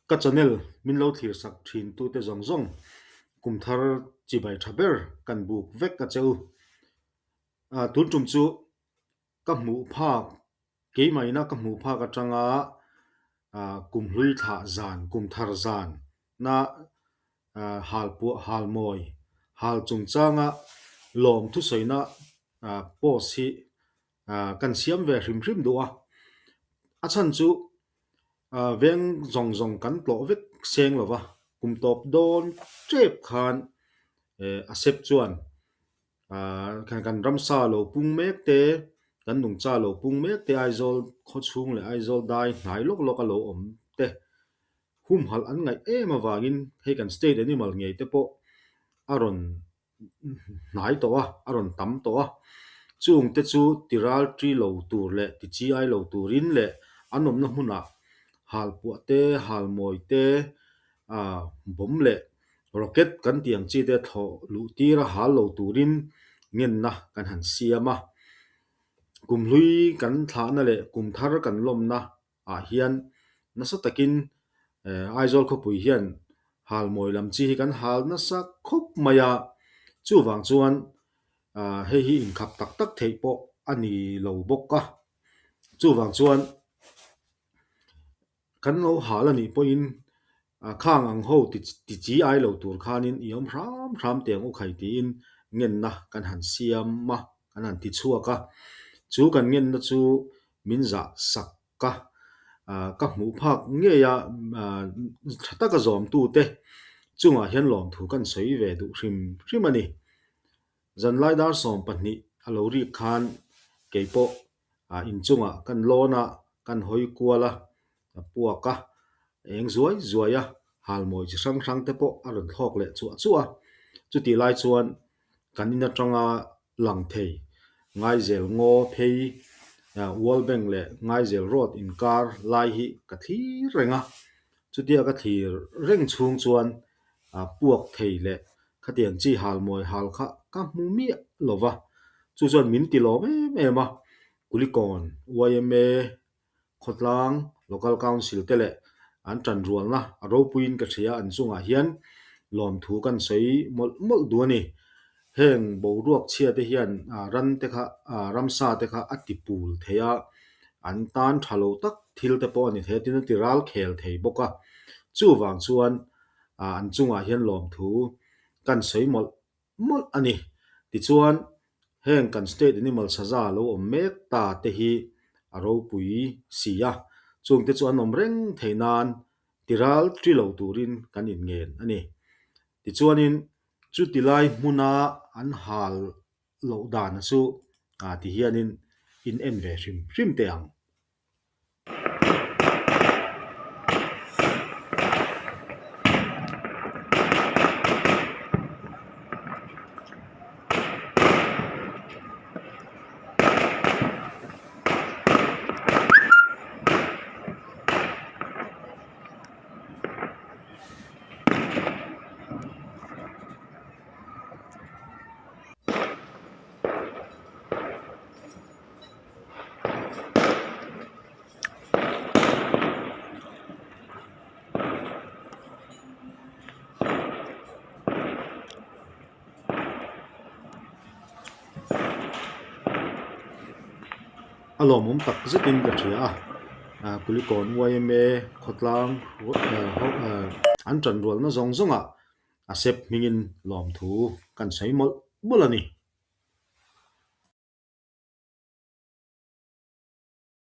Ka channel min lo thlir sak thin tute zawng zawng kum thar chibai tha ber kan buk vek a che u. Tun tum chu ka hmuh phak keimahina ka hmuh phak atanga kum hlui thlah zan kum thar zan na hal puah hal mawi hal chungchanga lawm thusawina post hi kan siam ve hrim hrim duh a. A chhan chu veng zawng zawng kan tlawh vek seng lo va, kum tawp dawn tep khan a sep chuan kan ramsa lo pung mek te, kan nungcha lo pung mek te Aizawl khawchhung leh Aizawl dai hnai lawk lawk a lo awm te humhalh an ngaih em avangin hei kan state animal ngei te pawh a rawn hnai tawh a, a rawn tam tawh a. Chung te chu ti ral ṭi lo tur leh ti chi ai lo turin leh an awmna hmunah halpuah te, halmawi te, ah bomb leh rocket kan tih ang chi te thlawh luh tir a hal lo turin ngenna kan han siam a. Kum hlui kan thlahna leh kum thar kan lawmna ah hian nasa takin Aizawl khawpui hian halmawi lam chi hi kan hal nasa khawp mai a, chuvang chuan hei hi inkhap tak tak theih pawh a ni lo bawk a, chuvang chuan kan lo hal a nih pawhin khang ang ho ti chi ai lo tur khanin i awm hram hram teh ang u khai tiin ngenna kan han siam a, kan han ti chhuak a, chu kan ngenna chu min zah sak ka ka hmuh phak ngei a, tha taka zawmtute chungah hian lawmthu kan sawi ve duh hrim hrim a ni. Zanlai dar 12 a lo rik khan kei pawh inchungah kan lawn a, kan hawi kual a, a puak a, eng zuai zuai a, halmawi chi hrang hrang te pawh a rawn thlawk leh chuah chuah a. Chutih lai chuan kan in atanga lang thei Ngaizel ngaw phei World Bank leh Ngaizel Road inkar lai hi ka thlir reng a, chutia ka thlir reng chhung chuan puak thei leh khatiang chi halmawi hal kha ka hmu miah lo va, chu chuan min ti lawm em em a, Kulikawn yma Khawtlang, Local Council te leh an tanrualna a ropuiin ka hria an chungah hian lawmthu kan sawi mawlh mawlh duh a ni. Heng boruak chhia te hian ran te kha ramsa te kha a ti pul thei a, an tan tha lo tak thil te pawh a ni thei a, tin a ti ral khel thei bawk a. Chuvang chuan an chungah hian lawmthu kan sawi mawlh mawlh a ni. Tichuan, heng kan state animal saza lo awm mek ta te hi a ropui si a, chungte chu an awm reng thei nan tiral ṭi lo turin kan inngen a ni. Tichuanin, chuti lai hmuna an hal loh dana chu ti hianin in en ve hrim hrim teh ang. A lawmawm tak zetin ka hria a, Kulikawn yma khawtlang an tanrualna zawng zawngah a sep hmingin lawmthu kan sawi mawlh mawlh a ni.